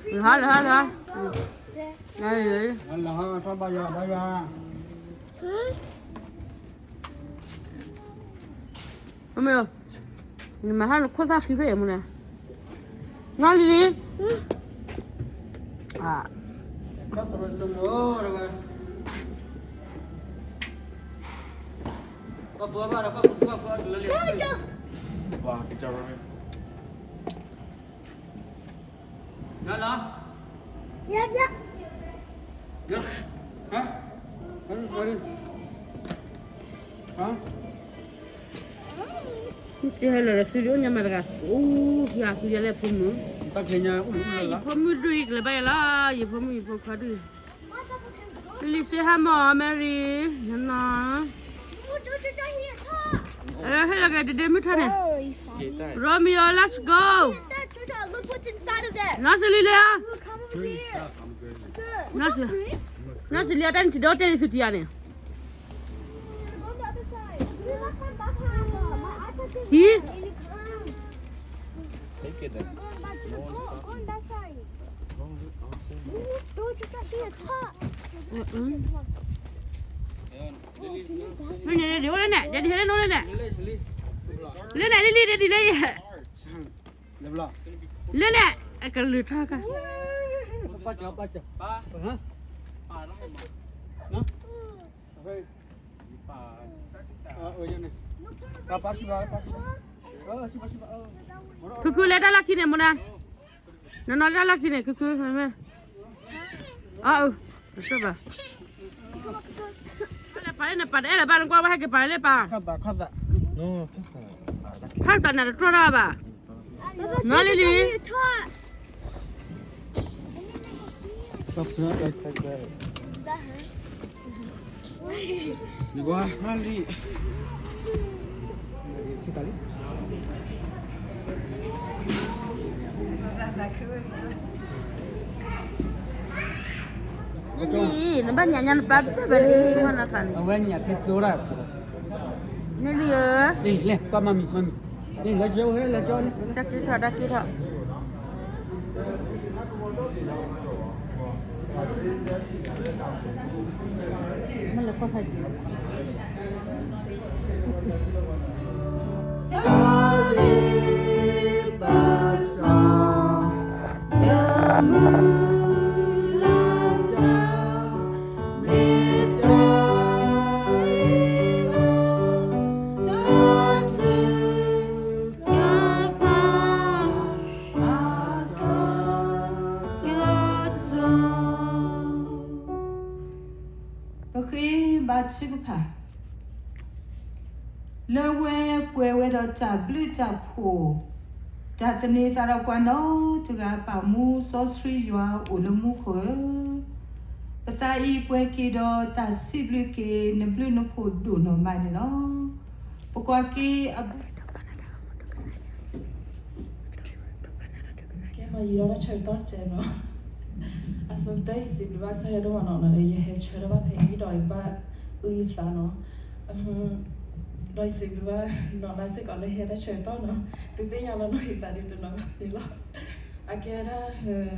လၢဟါ လၢဟါ လၢဟါ လၢဟါ ထီၣ်ဘါယွၤ ဘါယွၤ မ့ၢ် နမၤဟါလၢခိၣ်သၣ်ခံဖဲအံၤမူန့ၣ် နီၢ်လံၤလံၤ တဟဲလၢာ်ဒီးသုဒုးအိၣ်ညါမးတဂၤ အိၣ် ယၤသုယၤလၢဖိမုၣ် ယဖိမုၣ်ဒုးယကလဲၤဘၣ်ယၤလီၤ ယဖိမုၣ်ယဖိခွါဒုး လံၤစ့ဟါမၢ် Mary နနီၤ ဟဲလီၤက့ၤတဒ့မုၢ်ထီၣ်န့ၣ် Romeo let's go နီၢ်စလံလံဧါ နီၢ်စလံအတၢ်နထံၣ်ဒီးတဲလံသုတံၤဧါန့ၣ် ဟံ မ့ၢ်န့ၣ်ဒ်အိၣ်လၢန့ၣ် ဒ်ဟဲလၢနိလၢန့ၣ် လၢန့ၣ်လံလံ ဒ်ဒ်လၢယဲ လၢန့ၣ် အကလုၢ်ထီၣ်ကါ ခုခုလဲၤတၢ်လီၢ်ခံန့ၣ် မူနၤ နီၢ်နီၢ်လဲၤတၢ်လီၢ်ခံန့ၣ် ခုခု မ့ၢ် အၢ တဘၣ် လဲၤပာ်လၢနပာ်တအဲၣ်လၢၤဘၣ် နကွၢ်ဝဲဟဲက့ၤပာ်လၢပာ် ခါသး ခါသး နတတြီၢ်တၢ်ဘၣ် နီၢ်လံၤလံၤ နဘၣ်ညါညါနပၢ်တဘၣ်လံ ဝဲနၤသးန့ၣ် အဝဲညါဖဲသိရၣ် နလံၤဧၢ လံၤ လဲၤကွၢ်မၤမံၤ မၤမံၤ လံၤ လဲၤကၠီဝဲ လဲၤကၠီန့ၣ် တၢ်က့ထီၣ် တၢ်က့ထီၣ် မ့ၢ်လဲၤကွၢ်ဖးယံၤ ပဃ့ဘါထုကဖၣ် လၢဝဲပှဲၤဝဲဒီးတၢ်ဘျုးတၢ်ဖှိၣ်, တၢ်သန့ၤသးဒီးပှၤနီတဂၤ ပၢ်မူစီဆှံယွၤအိၣ်လၢမူခိၣ်ဧၢ, ပသးအံၤပှဲၤက့ၤဒီးတၢ်စံးဘျုးက့ၤနဘျုးနဖှိၣ်ဒိၣ်နီၢ်မးန့ၣ်လီၤ. ပကွၢ်က့ၤအ ကဲမၤယံာ်ဒီးတၢ်ဆၢကတီၢ်တစဲးနီၤ, အဆိကတၢၢ်ယစံးဘျုးဘၣ်ကစၢ်ယွၤဒိၣ်မးနီၤ, ဒီးယဟဲဆၢထၢၣ်ဘၣ်ဖဲအံၤဒီးယဘၣ်အုၣ်ယသးနီၤ, ဒီးယစံးဘျုးဘၣ်နီၢ်နီၢ်စ့ၢ်ကီးလၢဟဲတၢ်ဆၢကတီၢ်နီၤ, သုသ့ၣ်ညါလၢနီၢ်ယသးဒုးတနီၤဘၣ်န့ၣ်လီၤ. အကဲဝဲဒၣ်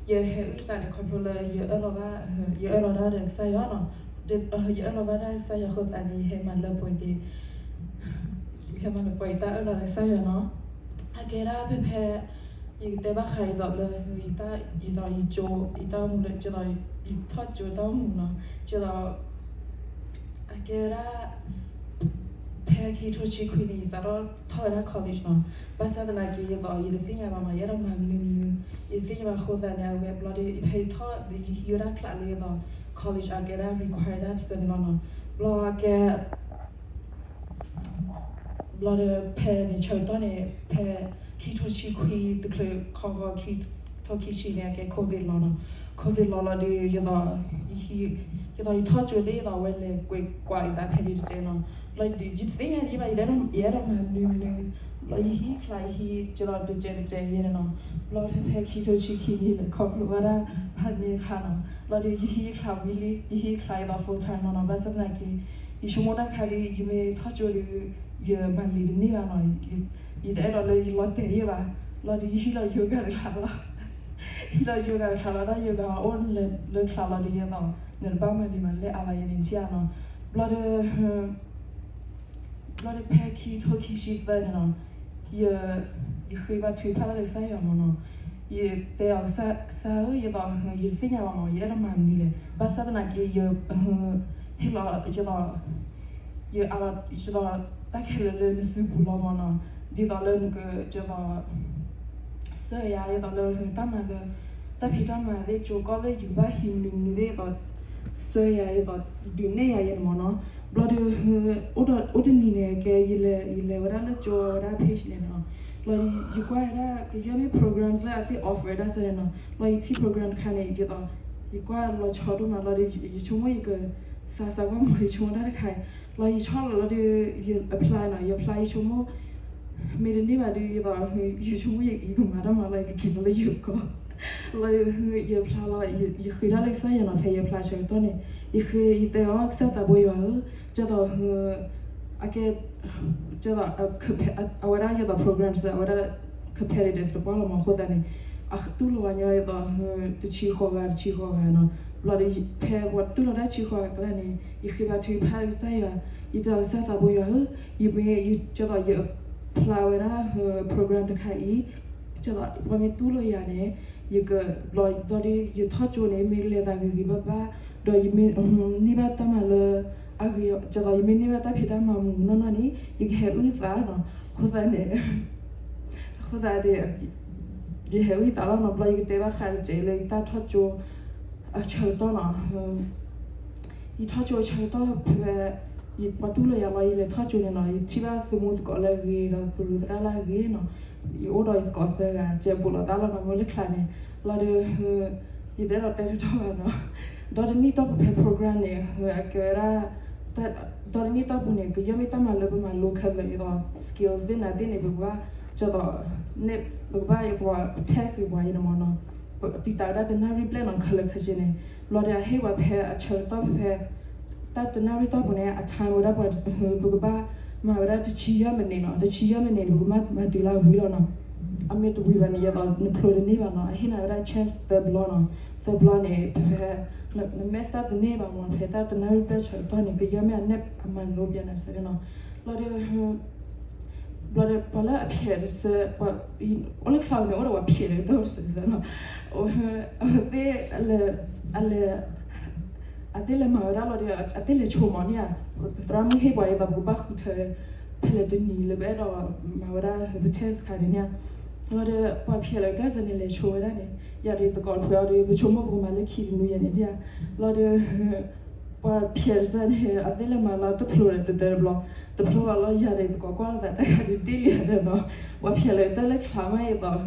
ယဟဲအုၣ်ယသးန့ၣ် ခီဖျိလၢယအၢၣ်လီၤဘၣ်, ယအၢၣ်လီၤတၢ်ဒီးကစၢ်ယွၤနီၤ, ယအၢၣ်လီၤဘၣ်တၢ်ကစၢ်ယွၤအဃိသတးန့ၣ် ယဟဲမၤလၢပှဲၤက့ၤ ယဟဲမၤလၢပှဲၤယတၢ်အၢၣ်လီၤဒီးကစၢ်ယွၤနီၤ. အကဲဒၣ်ဖဲဖဲ ယကတဲဘၣ်ဃးအံၤဒီးလၢ ယတၢ် ယတၢ် ယကၠိ ယတၢ်အိၣ်မူလၢ ယထီၣ်ကၠိတၢ်အိၣ်မူနီၤ, ယ အကဲဝဲဒၣ် ဖဲခံထိဆံခွံန့ၣ် ယစးထီၣ်ထီၣ်ဝဲဒၣ် college နီၤ, ဘၣ်ဆၣ်သနာ်က့ ယသိး ယတသ့ၣ်ညါဘၣ်မး ယအဲၣ်ဒိးမၤမနုၤမနုၤ, ယတသ့ၣ်ညါဘၣ်အဃိသတးန့ၣ် အဝဲဘျီဒီး ဖဲယထီၣ်ဒီး ယဟံးဝဲဒၣ်ချးလၢယသိး college အကဲဒၣ် require ဒၣ်တစဲးန့ၣ်လီၤနီၤ, ဘျီအကဲ ဘျီဒီးဖဲန့ၣ်ဆၢကတီၢ်န့ၣ် ဖဲခံထိဆံခွံ တချုးခီဂီၤ ခံထိခံဆံန့ၣ် အကဲ covid လီၤနီၤ, covid လီၤလီၤဒီး ယသိး ယသိးယထီၣ်ကၠိသ့ၣ်ဒီး အဝဲလဲၤကွဲးကွၢ်ယသးဖဲန့ၣ်တစဲးနီၤ, ဘျီဒီး ယတသ့ၣ်ညါဒံးဘၣ် ယတအဲၣ်ဒိးမၤမနုၤမနုၤ, ဘျီယဟံးချး ယဟံး ကသိးတစဲးတစဲးယဲန့ၣ်နီၤ, ဘျီဖဲဖဲခံထိဆံခံန့ၣ် ခီဖျိဘၣ်ဒၣ် ဖးန့ၣ်ခါနီၤ, ဘျီဒီးယဟံးချးဝံၤလံ ယဟံးချးယသိး full time လီၤနီၤ, ဘၣ်ဆၣ်သနာ်က့ ယဆိကမိၣ်တၢ်တခါလံ ယမ့ၢ်ထီၣ်ကၠိဒီး ယမၤလံၤတန့ၢ်ဘၣ်နီၤ, ယတအဲၣ်ဒိးလၢယလီၤတဲာ်ယဲဘၣ်, ဘျီဒီးယဟံးလီၤ yoga တခါလီၤ. ဟံးလီၤယိၤဂၤတခါလီၤ တၢ်ယိၤဂၤအိၣ်လၢချါလီၤဒီးယဲသိး နတဘၣ်မၤလံမၤလဲၣ်အါဘၣ်ယဲန့ၣ် ထံၣ်ဧါနီၤ. ဘျီဒီး ဘျီဒီးဖဲခံထိခံဆံသၢန့ၣ်နီၤ, ယ ယဃ့ဘါထုကဖၣ်တၢ်လၢကစၢ်ယွၤမ့ၢ်နီၤ, ယတဲအီၤ ကစၢ်ဧၢ ယသိး ယတသ့ၣ်ညါဘၣ်မ့ၢ် ယအဲၣ်ဒိးမၤမနုၤလဲၣ်, ဘၣ်ဆၣ်သနာ်က့ ယ ဟ့ၣ်လီၤ ယသိး ယအးလီၤ ယသိး တၢ်ခဲလၢာ်လၢနစုပူၤလီၤမ့ၢ်နီၤ, ဒ်သိးလၢနက ယသိး စၢယၤ ယသိးလၢတၢ်မၤလၢ တၢ်ဖံးတၢ်မၤသ့ၣ် ကၠိကီၢ်လၢယကဘၣ်ဟံးမနုၤမနုၤသ့ၣ် ယသိး စၢယၤ ယသိး ဒုးနဲၣ်ယၤယဲန့ၣ်မ့ၢ်နီၤ. ဘျီဒီး အိၣ်ဒီး အိၣ်တနံၤန့ၣ် ကဲ ယလဲၤ ယလဲၤဝဲဒၣ်လၢကၠိဝဲဒၣ် page န့ၣ်နီၤ, ဘျီဒီး ယကွၢ်ဝဲဒၣ် ကယဲၢ်မ့ၢ် programs လၢအသ့ၣ် offer ဝဲဒၣ်စၢန့ၣ်နီၤ, ဘျီယထံၣ် program တခါန့ၣ် ယသိး ယကွၢ်လီၤဆီဒိၣ်မး ဘျီဒီး ယဆိကမိၣ်ယက စးစးကွၢ်မး ယဆိကမိၣ်တၢ်တခါအံၤ, ဘျီယဆီၣ်လီၤလီၤဒီး ယ apply နီၤ, ယ apply ယဆိကမိၣ် မ့ၢ်တန့ၢ်ဘၣ်ဒီး ယသိး ယဆိကမိၣ်ယကမၤတၢ်မၤလီၤ ယကက့ၤလီၤလၢယိၤကီၢ်, လီၤဒီး ယ apply လီၤ ယဃ့တၢ်လၢကစၢ်ယွၤနီၤ, ဖဲယ apply ဆၢကတီၢ်န့ၣ် ယဃ့ ယတဲအီၤ ကစၢ်သးဘိယွၤဧၢ, ယသိး အကဲ ယသိး အဝဲဒၣ်ယသိး program စၢ အဝဲဒၣ် competitive တပှၢ်လီၤမ့ၢ် အဃိသတးန့ၣ် အတူၢ်လိာ်ဝဲညီယသိး တဆံဃိးဂၤ တဆံဃိးဂၤနီၤ, ဘျီဒီး ဖဲပှၤတူၢ်လိာ်တၢ်တဆံဃိးဂၤအကျါန့ၣ် ယဃ့ဘါထုကဖၣ်ကစၢ်ယွၤ, ယတဲအီၤ ကစၢ်သးဘိယွၤဧၢ, ယမ့ၢ် ယသိး ယ apply ဝဲဒၣ် program တခါအံၤ, ယသိး ပှၤမ့ၢ်တူၢ်လိာ်ယၤန့ၣ် ယက ဘျီဒီး ယထီၣ်ကၠိန့ၣ် မ့ၢ်လဲၤသးဂ့ၤဂ့ၤဘၣ်ဘၣ်, ဒီးယမ့ၢ်န့ၢ်ဘၣ်တၢ်မၤလၢ အဂ့ၤ ယသိး ယမ့ၢ်န့ၢ်ဘၣ်တၢ်ဖံးတၢ်မၤမုာ်နီၢ်နီၢ်န့ၣ် ယကဟဲအုၣ်သးနီၤ, အဃိသတးန့ၣ် အဃိသတးန့ၣ် ယဟဲအုၣ်သးလီၤနီၤ, ဘျီယကတဲဘၣ်ဃးတစဲးလၢယတၢ်ထီၣ်ကၠိ အဆၢကတီၢ်နီၤ, ယထီၣ်ကၠိအဆၢကတီၢ်ဖဲ ပှၤတူၢ်လိာ်ယၤလီၤ ယလဲၤထီၣ်ကၠိန့ၣ်နီၤ, ယထံၣ်ဘၣ်သမူသကိးလၢအဂ့ၤ ဒီးသရူးသရၣ်လၢအဂ့ၤနီၤ, ယအိၣ်ဒီးယသကိးသၢဂၤ ကဲဘူးလိာ်သးလီၤနီၤ မ့ၢ်လၢချါန့ၣ်, လီၤဒီး ယတအဲၣ်ဒိးတဲတတီဘၣ်နီၤ, ဒီတနံၣ်တီၢ်ပူၤဖဲ program န့ၣ် အကဲဝဲဒၣ် ဒီတနံၣ်တီၢ်ပူၤန့ၣ် ကယဲၢ်မ့ၢ်တၢ်မၤလၢပမၤလိခဲလၢာ် ယသိး skills သ့ၣ်နၤသ့ၣ်န့ၣ် ပကဘၣ် ကသိး န့ၣ် ပကဘၣ်ယပှၤ test ယပှၤယဲန့ၣ်မ့ၢ်နီၤ, တံာ်တာ်ဝဲဒၣ်တနၣ်ရံၣ်ဘျဲၣ်နီၤ ခဲလၢာ်ခဲဆ့န့ၣ်, ဘျီဒီးအဟ့ၣ်ပှၤဖဲအဆၢကတီၢ်ဖဲ တၢ်တနၣ်ရံၣ်တီၢ်ပူၤန့ၣ် အ time ဝဲဒၣ်ပှၤ ပကဘၣ်မၤဝဲဒၣ်တဆံယဲၢ်မံးနံးနီၤ, တဆံယဲၢ်မံးနံးန့ၣ် ပကဘၣ်မၤတုၤလၢအဝံၤလီၤနီၤ, အမ့ၢ်တဝံၤဘၣ်န့ၣ် ယသိးနဖျိတန့ၢ်ဘၣ်နီၤ, အဟ့ၣ်နၤဝဲဒၣ် chance သၢဘျီနီၤ, သၢဘျီန့ၣ် ဖဲ န mess တၢ်တန့ၢ်ဘၣ်မ့ၢ် ဖဲတၢ်တနၣ်ရံၣ်ဘျဲၣ်ဆၢကတီၢ်န့ၣ် ကယဲၢ်မ့ၢ်အနဲၣ်အမၤလိပျဲနၤစဲန့ၣ်နီၤ, ဘျီဒီး ဘျီဒီး ပှၤလၢအဖျဲးတစဲး အိၣ်လၢချါန့ၣ် အိၣ်ဒီးပှၤဖျဲးဒီးတၢ်တစဲးစဲနီၤ, အဝဲသ့ၣ် အလဲၤ အလဲၤ အသ့ၣ်လဲၤမၤဝဲဒၣ်လီၤဒီး အသ့ၣ်လဲၤဆိမးန့ၣ်ဧါ, သရၣ်မုၣ်ဟ့ၣ်ပှၤဒ်သိး ပကဘၣ်ဃုထၢ ဖဲလဲၣ်တနံၤလၢပအဲၣ်ဒိးမၤဝဲဒၣ် ပ test တခါန့ၣ်ဧါ, လီၤဒီး ပှၤဖျဲးလီၤတၢ်စဲန့ၣ် လဲၤဆိဝဲဒၣ်န့ၣ် ယၤဒီးယသကိးတဖုအံၤဒီး ပဆိကမိၣ်ပကမၤလၢခံတနွံယဲန့ၣ်ဧါ, လီၤဒီး ပှၤဖျဲးတစဲန့ၣ် အသ့ၣ်လဲၤမၤလီၤတဖျိဒီးတတၢတဘျီ, တဖျိဘၣ်လီၤ ယၤဒီးယသကိးကွၢ်လိာ်သးတၢ်ခါဒုးတ့ၢ်လံယၤဒီးနီၤ, ပှၤဖျဲးလီၤတၢ်လၢချါမးယသိး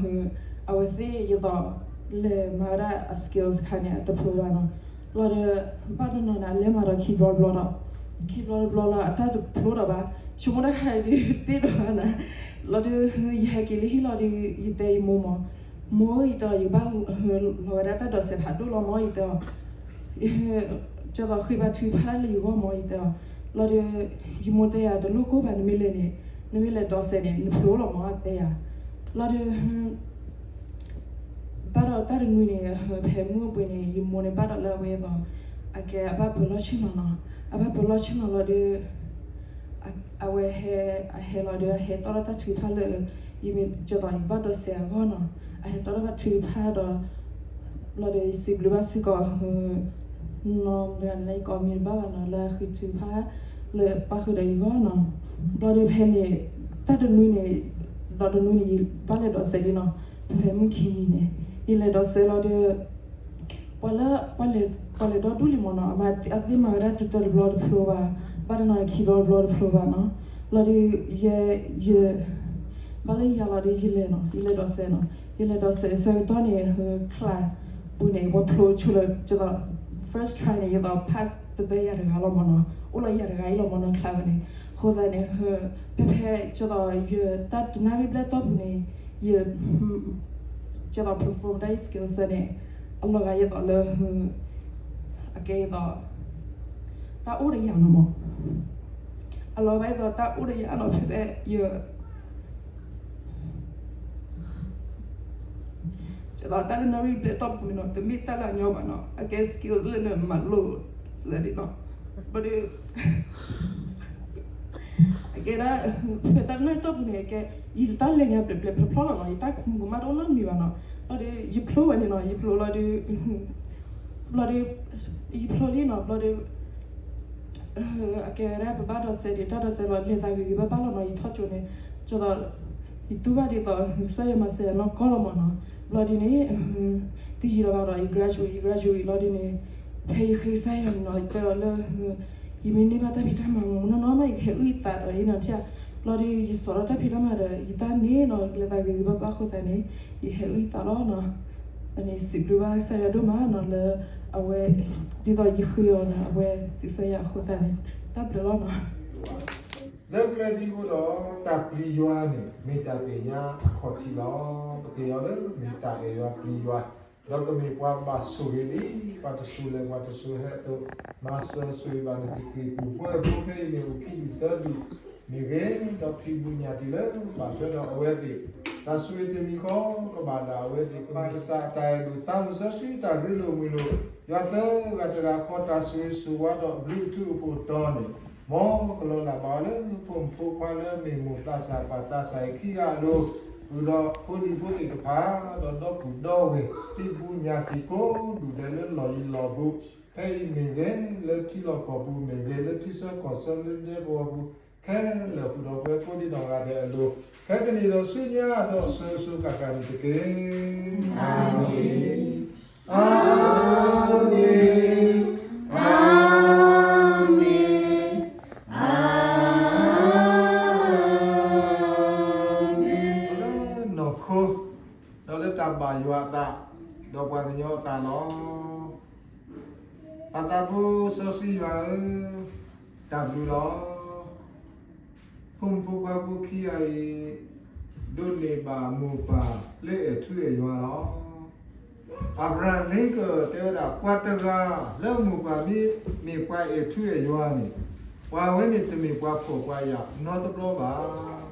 အဝဲသ့ၣ်ယသိး လဲၤမၤဝဲဒၣ်အ skills တခါန့ၣ် အတဖျိဘၣ်နီၤ, လီၤဒီး ဘၣ်တနီၤန့ၣ် အလဲၤမၤဒီးခံဘျီတဘျီဒီး ခံဘျီတဘျီလီၤ အတၢ်တဖျိဒီးဘၣ်, ဆိကမိၣ်တၢ်ခါဒုးတ့ၢ်ဒီးဘၣ်နၤ, လီၤဒီး ယဟဲက့ၤလၢဟံၣ်လီၤဒီး ယတဲယမိၢ်မး, မိၢ် ယတဲယဘၣ်လီၤဝဲဒၣ်တၢ်ဒိးစဲးဖးဒိၣ်လီၤမး ယတဲအီၤ ကသိးဃ့ဘါထုကဖၣ်လၢယဂီၢ်မး ယတဲအီၤ, လီၤဒီး ယမိၢ်တဲယၤ တလိၣ်ကိၢ်ဘၣ် နမ့ၢ်လဲၤန့ၣ် နမ့ၢ်လဲၤဒိးစဲးန့ၣ် နဖျိလီၤမး တဲယၤ, လီၤဒီး ဘၣ်ဒီးတၢ်တနွံန့ၣ် ဖဲမုၢ်ပှဲၤန့ၣ် ယမိၢ်န့ၣ်ဘၣ်ဒီးလၢအဝဲသိး အကဲအဘၣ်ပၢၤလီၢ်ဆ့ၣ်နီၤနီၤ, အဘၣ်ပၢၤလီၢ်ဆ့ၣ်နီၤလီၤဒီး အဝဲဟဲ အဟဲလီၤဒီး အဟဲတီၣ်ထီၣ်တၢ်ထုကဖၣ်လၢ ယမ့ၢ်ကသိးယဘၣ်ဒိးစဲးအဂီၢ်နီၤ, အဟဲတီၣ်ထီၣ်ဘၣ်ထုကဖၣ်ဒီး လီၤဒီးယစံးဘျုးဘၣ်စ့ၢ်ကီး နီၢ်မတၤန့ၣ် ယကိးမံၤတဘၣ်ဘၣ်နီၤ လၢအဃုထုကဖၣ် လၢပၣ်ဃုာ်ဒီးယဂီၢ်နီၤ, ဘျီဒီးဖဲန့ၣ် တၢ်တနွံန့ၣ် ဒီးတနွံန့ၣ် ယဘၣ်လဲၤဒိးစဲးလံနီၤ, ဖဲမုၢ်ခံနံၤန့ၣ် ယလဲၤဒိးစဲးလီၤဒီး ပှၤလၢ ပှၤလဲၤဒီဒူၣ်လံမးနီၤ, အသ့ၣ်မၤဝဲဒၣ်တတၢတဘျီတဖျိဘၣ်, ဘၣ်တနီၤခံဘျီတဘျီတဖျိဘၣ်နီၤ, လီၤဒီး ယ ယ ဘၣ်လၢယၤလီၤဒီး ယလဲၤနီၤ, ယလဲၤဒိးစဲးနီၤ, ယလဲၤဒိးစဲးဆၢကတီၢ်န့ၣ် ချါပူၤန့ၣ် ပှၤဖျိဆိလၢ ယသိး first try န့ၣ် ယသိး pass တတၢယၤတဂၤလီၤမးနီၤ, အိၣ်လီၤယၤတဂၤအံၤလီၤမးနီၤ ချါပူၤန့ၣ်, အဃိသတးန့ၣ် ဖဲဖဲ ယသိး ယတၢ်တနၣ်ရံၣ်ဘျဲၣ်တီၢ်ပူၤန့ၣ် ယ ယသိး perform တၢ် skill set န့ၣ် အလီၤဂာ်ယသိးလၢ အကဲယသိး တၢ်အိၣ်ဒီးယၤနီၤမး, အလီၤဂာ်ယသိးတၢ်အိၣ်ဒီးယၤနီၤ ဖဲဖဲ ယ ယ ဒ်သိးတၢ်လၢနီၣ်ဂံၢ်ဘျဲၣ်တီၢ်ပူၤန့ၣ်နီၤ တမ့ၢ်တၢ်လၢအညီဘၣ်နီၤ အကဲ skills လၢနမၤလိ လၢဒ်နီၤ ဘျီဒီး အကဲဒၣ် ဖဲတၢ်လၢနီၣ်ဂံၢ်တီၢ်ပူၤန့ၣ် အကဲ ယတၢ်လဲၤညါပျဲၣ်ပျဲၣ်ဖျီဖျီလီၤနီၤ ယတၢ်မူကမၣ်တအိၣ်နီတမံၤဘၣ်နီၤ ဘျီဒီး ယဖျိဝဲန့ၣ်နီၤ ယဖျိလီၤဒီး ဘျီဒီး ယဖျိလံနီၤ ဘျီဒီး အကဲဝဲဒၣ်ပဘၣ်ဒိးစဲးဒံး တၢ်ဒိးစဲးလီၤ လဲၤသးဂ့ၤဂ့ၤဘၣ်ဘၣ်လီၤနီၤ ယထီၣ်ကၠိန့ၣ် ကၠိဒီး ယတူၢ်ဘၣ်ဒ်သိး ကစၢ်ယွၤမၤစၢၤယၤနီၢ်ကီၢ်လီၤမးနီၤ ဘျီဒ်န့ၣ် တယံာ်လၢၤဘၣ်ဒီး ယ graduate ယ graduate လီၤဒ်န့ၣ် ဖဲယဃ့ကစၢ်ယွၤန့ၣ်နီၤ ယကွဲးအီၤလၢ ယမ့ၢ်န့ၢ်ဘၣ်တၢ်ဖံးတၢ်မၤမူနီၢ်နီၢ်မး ယကဟဲအုၣ်ယသးဒီးအံၤနီၤ ဘျီဒီး ယစိာ်ထီၣ်တၢ်ဖံးတၢ်မၤဒီး ယတၢ်န့ၣ်နီၤ လဲၤသးဂ့ၤဂ့ၤဘၣ်ဘၣ်အဃိသတးန့ၣ် ယဟဲအုၣ်ယသးလီၤနီၤ အန့ၣ်စံးဘျုးဘၣ်ကစၢ်ယွၤဒိၣ်မးနီၤ လၢအဝဲ ဒ်သိးယဃ့အီၤန့ၣ် အဝဲစံးဆၢယၤအဃိသတးန့ၣ် တၢ်ဘျုးလီၤနီၤ လၢကျဲဒ်အဃိဒီး တၢ်ပျံၤယွၤန့ၣ် မ့ၢ်တၢ်သ့ၣ်ညါအခီၣ်ထံးလီၤ. ပသ့ၣ်ညါလၢမ့ၢ်တၢ်အဲၣ်ယွၤပျံၤယွၤ, ဒီးကမ့ၢ်ပှၤဘၣ်ဆိၣ်ဂ့ၤလံ, ပှၤတဆိၣ်လဲၤပှၤတဆိၣ်ဟဲအသိး, မၤစၢၤဆိၣ်ဂ့ၤဘၣ်န့ၣ်တက့ၢ်. ပူၤဖျဲးဖိဖဲအံၤန့ၣ် အိၣ်ခံဒူၣ်သၢဒူၣ်မ့ၢ်ဂ့ၤ, ဒီးဖံးဘူးညၣ်တံၢ်လၢဘၣ်ထွဲဒီးအဝဲသ့ၣ်, တၢ်ဆိၣ်ဂ့ၤတမံၤဃီ ကဘၣ်ဒၣ်အဝဲသ့ၣ်, ကမၤကစၢ်အတၢ်အဲၣ်ဒိၣ်သးမုၢ်စီဆှံ တၢ်ရ့လိာ်မုာ်လိာ်, ယွၤသၢဂၤတဂၤဃီ တၢ်ဆိၣ်ဂ့ၤဆိၣ်ဝါဒီးအဘျုးအထူးအဖှိၣ်တီၤန့ၣ်, မ်ကလီၤလးဘၣ်အီၤလၢဖိမုၣ်ဖိခွါလၢမ့ၢ်မိၢ်သးစၢ်ပၢ်သးစၢ်အံၤခံဂၤအလိၤ, ဃုာ်ဒီးဖိလံၤဖိသ့ၣ်တဖၣ်, ဒီးဒီပုၢ်ဒီဝဲၢ်, ဖံးဘူးညၣ်တံၢ်ကိးဒူၣ်ဒဲးလၢလီၢ်ယံၤလီၢ်ဘူး, ဖဲအံၤမ့ၢ်ဂ့ၤ, လၢထံလီၢ်ကီၢ်ပူၤမ့ၢ်ဂ့ၤ, လၢထံဆၢကီၢ်ဆၢလၢဒဲကဝီၤပူၤ, ခဲလၢာ်ဃုာ်ဒီးပဝဲကိးဒံနီၢ်ဂၤဒဲးအလိၤ, ခဲကနံၣ်ဒီးဆူညါအသိးအစိၤစိၤဃၣ်ဃၣ်န့ၣ်တက့ၢ်. အၤမ့ၣ်, အၤမ့ၣ်, အၤမ့ၣ်, အၤမ့ၣ်. လၢနီၢ်ခိ, ဒီးလၢတၢ်ဘၣ်ယွၤအသး, ဒီးပှၤကညီအသးလီၤ. ပၢ်သးဖိစီဆှံယွၤဧၢ, တၢ်ဘျုးလီၤ. ဖိမုၣ်ဖိခွါဖိခံဂၤအံၤ, ဒိးန့ၢ်ဘၣ်မိၢ်ပၢ်လၢအဲၣ်ထူအဲၣ်ယွၤလီၤ. Abraham Lincoln တဲဝဲဒၣ် ပှၤတဂၤလၢမိၢ်ပၢ်မ့ၢ်မ့ၢ်ပှၤအဲၣ်ထူအဲၣ်ယွၤန့ၣ်, ပှၤဝဲန့ၣ်တမ့ၢ်ပှၤဖှီၣ်ပှၤယာ်နီတဘျီဘၣ်.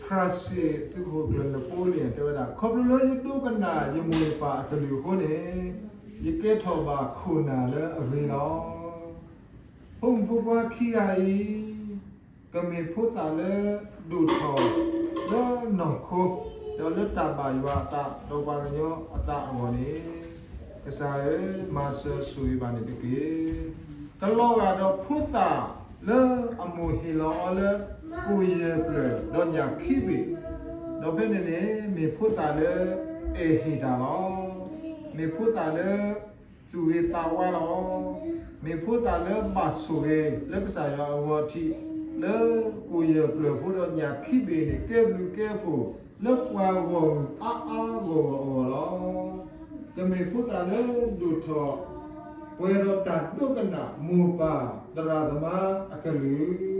ဖရၣ်စ့ၣ်သုးခိၣ်ကျၢၢ် Napoleon တဲဝဲဒၣ် ခီဖျိလၢယဒိကနၣ်ယမိၢ်ယပၢ်အကလုၢ်အဃိန့ၣ်, ယကဲထီၣ်ဘၣ်ခိၣ်နၢ်လၢအဂ့ၤလီၤ. ဖိမုၣ်ဖိခွါခံဂၤအံၤ, ကမ့ၢ်ဖိသၣ်လၢဒိၣ်ထီၣ်လၢနီၢ်ခိ, ဒီးလၢတၢ်ဘၣ်ယွၤအသး ဒီးပှၤကညီအသးအဂီၢ်န့ၣ်, ကစၢ်ဧၢ, မၤစၢၤဆိၣ်ဂ့ၤဘၣ်န့ၣ်တက့ၢ်. တလီၤဂာ်ဒီးဖိသၣ်လၢအမိၢ်ဟ့ၣ်လီၤအီၤလၢ ကိၣ်ယဲၢ်ပျၢၢ်ဒီးညၣ်ခံဘ့ၣ်, ဒီးဖဲန့ၣ်န့ၣ် မ့ၢ်ဖိသၣ်လၢအဲၣ်ဟ့ၣ်တၢ်လီၤ. မ့ၢ်ဖိသၣ်လၢ သူၣ်ဂ့ၤသးဝါလီၤ. မ့ၢ်ဖိသၣ်လၢဘၣ်ဆိၣ်ဂ့ၤလၢကစၢ်ယွၤအဂီၢ်ထံး, လၢကိၣ်ယဲၢ်ပျၢၢ်ဖိဒီးညၣ်ခံဘ့ၣ်န့ၣ် ကဲဘျုးကဲဖှိၣ်လၢပှၤဂီၢ်မုၢ်အါအါဂီၢ်ဂီၢ်အဂီၢ်လီၤ. ကမ့ၢ်ဖိသၣ်လၢဒိၣ်ထီၣ် ပှဲၤဒီးတၢ်ဒိကနၣ်မိၢ်ပၢ်သရၣ်သမါအကလုၢ်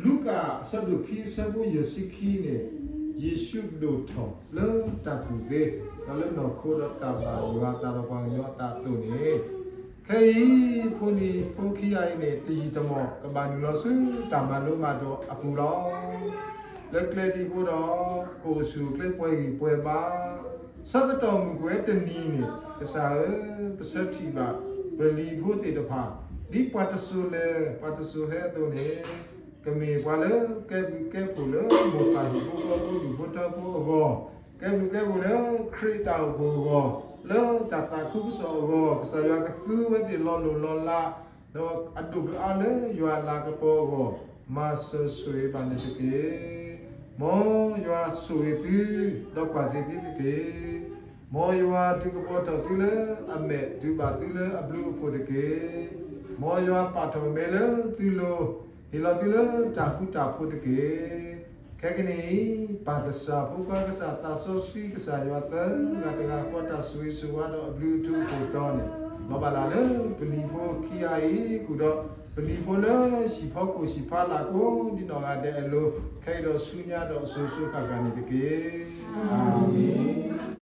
လူၤကၣ်အဆၢဒိၣ်ခံအဆၢဖိယဲၢ်ဆံခံန့ၣ်, ယ့ၣ်ၡူးဒိၣ်ထီၣ်လၢတၢ်ကူၣ်သ့, ဒီးလၢနီၢ်ခိဒီးတၢ်ဘၣ်ယွၤအသးဒီးပှၤကညီအသးအသိးန့ၣ်, ခဲအံၤဖိနံၤဖိခံဂၤအံၤန့ၣ် တယံာ်တမီၢ် ကဘၣ်နုာ်လီၤဆူတၢ်မၤလိမၤဒိးအပူၤလီၤ. လၢကျဲဒ်အဃိဒီး ကအိၣ်ဆူၣ်အိၣ်ချ့ပှဲၤဂံၢ်ပှဲၤဘါ ဆၢကတီၢ်မုၢ်ကွဲတနံၤန့ၣ် ကစၢ်ဧၢ, ပဆၢထံၣ်ဘၣ် ပလံၤဖိသ့ၣ်တဖၣ် ဒ်ပှၤတစိၤလဲၤ ပှၤတစိၤဟဲအသိးန့ၣ်, ကမ့ၢ်ပှၤလၢကဲဘျုးကဲဖှိၣ်လၢမိၢ်ပၢ်ဟံၣ်ဖိဃီဖိဒူၣ်ဖိထၢဖိအဂီၢ်, ကဲဘျုးကဲဖှိၣ်လၢခရံာ်အတၢ်အိၣ်ဖှိၣ်အဂီၢ်, လၢတၢ်သးခုကစီၣ်အဂီၢ်, ကစၢ်ယွၤကသူဝဲသ့ၣ်လီၤလိၢ်လီၤလး ဒီးအဒိၣ်ကအါလၢယွၤအလၤကပီၤအဂီၢ်, မၤစၢၤဆိၣ်ဂ့ၤဘၣ်န့ၣ်တက့ၢ်. မ်ယွၤဆိၣ်ဂ့ၤသု, ဒီးကွၢ်က့ၤသုတက့ၢ်. မ်ယွၤဒုးကပီၤထီၣ်သုလၢအမဲာ်ဒုးဘၣ်သုလၢအဘျုးအဖှိၣ်တက့ၢ်. မ်ယွၤပာ်ထီၣ်မဲလၢသုလိၤ, ဟ့ၣ်လီၤသုလၢတၢ်ဃူတၢ်ဖိးတက့ၢ်. ခဲကနံၣ်အံၤ, ပၢ်ကစၢ်ဖိခွါကစၢ်သးစီဆှံ ကစၢ်ယွၤသၢဂၤတဂၤဃီ တၢ်ဆိၣ်ဂ့ၤဆိၣ်ဝါဒီးအဘျုးအထူးအဖှိၣ်တီၤန့ၣ်, လီၤဘၣ်လၢ်လၢပလံၤဖိခံဂၤအံၤ ဃုာ်ဒီး ပလံၤဖိလၢဟံၣ်ဖိဃီဖိဟံၣ်ဖိလၢကိးဒံနီၢ်ဂၤဒဲးအလိၤ, ခဲအံၤဒီးဆူညါဒီးအစိၤစိၤဃၣ်ဃၣ်န့ၣ်တက့ၢ်. အၤမ့ၣ်.